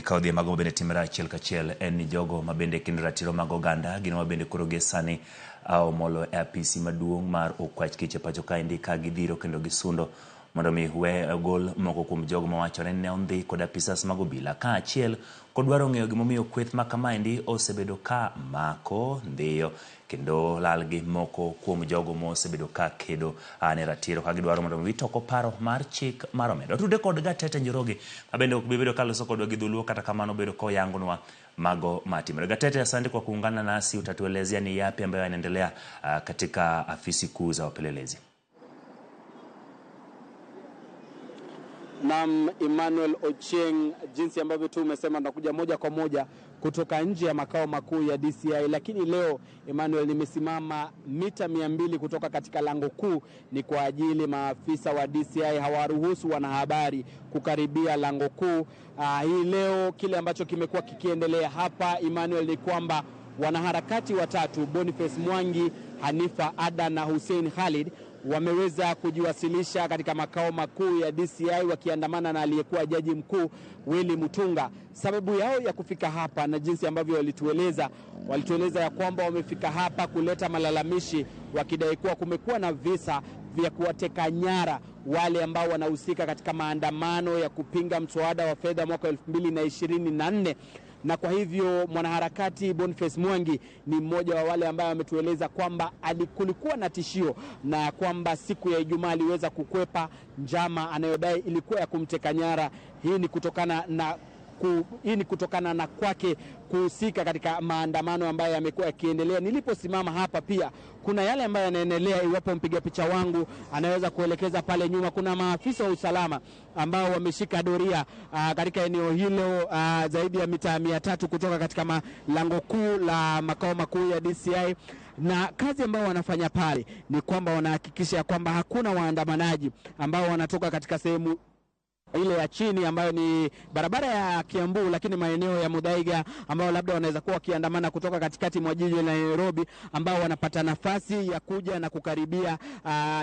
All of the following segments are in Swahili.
Ka odhi e mago mabende timore achiel kachiel en ni jogo mabende kendo ratiro mag oganda gin mabende koro gie sani omolo e apisi maduong' mar okwach kich e pacho kaendi ka gidhiro kendo gisundo mondo mi we gol moko kuom jogo mawachore ni ne ondhi kod apisas mag obila kaachiel kod dwaro ng'eyo gimomiyo kweth ma kamaendi osebedo ka mako ndhiyo kendo lal gi moko kuom jogo mosebedo ka kedo ne ratiro ka gidwaro mondo mi wit oko paro mar chik mar omenda. Otude kod Gatete Njoroge mabende ok bi bedo kaloso kodwa gi dholuo kata kamano bedo koyangonwa mago matimore. Gatete, asante kwa kuungana nasi, utatuelezea ni yapi ambayo yanaendelea katika afisi kuu za wapelelezi. Naam, Emmanuel Ochieng, jinsi ambavyo tu umesema, tunakuja moja kwa moja kutoka nje ya makao makuu ya DCI, lakini leo Emmanuel, nimesimama mita 200 kutoka katika lango kuu. Ni kwa ajili maafisa wa DCI hawaruhusu wanahabari kukaribia lango kuu. Hii leo kile ambacho kimekuwa kikiendelea hapa Emmanuel ni kwamba wanaharakati watatu Boniface Mwangi, Hanifa Ada na Hussein Khalid wameweza kujiwasilisha katika makao makuu ya DCI wakiandamana na aliyekuwa jaji mkuu Willy Mutunga. Sababu yao ya kufika hapa na jinsi ambavyo walitueleza ya kwamba wamefika hapa kuleta malalamishi wakidai kuwa kumekuwa na visa vya kuwateka nyara wale ambao wanahusika katika maandamano ya kupinga mswada wa fedha mwaka 2024. Na kwa hivyo mwanaharakati Boniface Mwangi ni mmoja wa wale ambao ametueleza kwamba kulikuwa na tishio na kwamba siku ya Ijumaa aliweza kukwepa njama anayodai ilikuwa ya kumteka nyara. Hii ni kutokana na hii ni kutokana na kwake kuhusika katika maandamano ambayo yamekuwa yakiendelea. Niliposimama hapa pia kuna yale ambayo yanaendelea, iwapo mpiga picha wangu anaweza kuelekeza pale nyuma, kuna maafisa wa usalama ambao wameshika doria katika eneo hilo zaidi ya mita 300 kutoka katika lango kuu la makao makuu ya DCI. Na kazi ambayo wanafanya pale ni kwamba wanahakikisha kwamba hakuna waandamanaji ambao wanatoka katika sehemu ile ya chini ambayo ni barabara ya Kiambu, lakini maeneo ya Muthaiga ambao labda wanaweza kuwa wakiandamana kutoka katikati mwa jiji la Nairobi, ambao wanapata nafasi ya kuja na kukaribia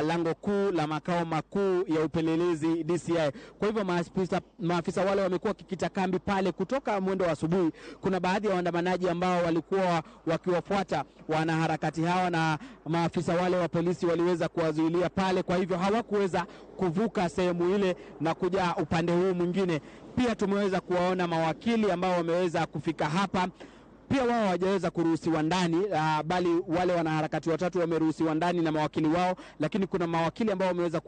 lango kuu la makao makuu ya upelelezi DCI. Kwa hivyo maafisa wale wamekuwa wakikita kambi pale kutoka mwendo wa asubuhi. Kuna baadhi ya waandamanaji ambao walikuwa wakiwafuata wanaharakati hawa na maafisa wale wa polisi waliweza kuwazuilia pale, kwa hivyo hawakuweza kuvuka sehemu ile na kuja upande huu mwingine. Pia tumeweza kuwaona mawakili ambao wameweza kufika hapa. Pia wao hawajaweza kuruhusiwa ndani, bali wale wanaharakati watatu wameruhusiwa ndani na mawakili wao, lakini kuna mawakili ambao wameweza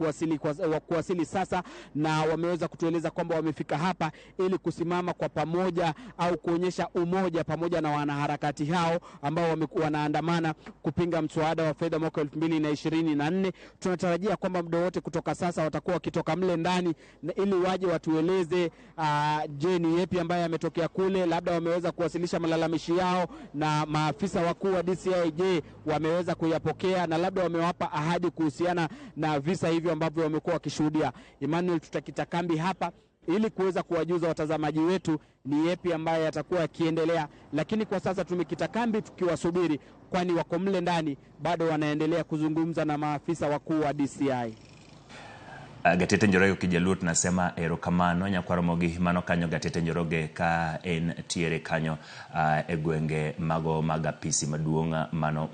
kuwasili sasa na wameweza kutueleza kwamba wamefika hapa ili kusimama kwa pamoja au kuonyesha umoja pamoja na wanaharakati hao ambao wanaandamana kupinga mswada wa fedha mwaka 2024. Tunatarajia kwamba muda wote kutoka sasa watakuwa wakitoka mle ndani ili waje watueleze je, ni yepi ambaye yametokea kule, labda wameweza kuwasilisha malalamishi yao na maafisa wakuu wa DCI, je, wameweza kuyapokea na labda wamewapa ahadi kuhusiana na visa hivyo ambavyo wamekuwa wakishuhudia. Emmanuel, tutakita kambi hapa ili kuweza kuwajuza watazamaji wetu ni yepi ambaye yatakuwa yakiendelea, lakini kwa sasa tumekita kambi tukiwasubiri, kwani wako mle ndani bado wanaendelea kuzungumza na maafisa wakuu wa DCI. Gatete Njoroge kijaluo tunasema erokamano nyakwaro mano kanyo Gatete Njoroge ka en tiere kanyo e gwenge mago mag apisi maduong' mano.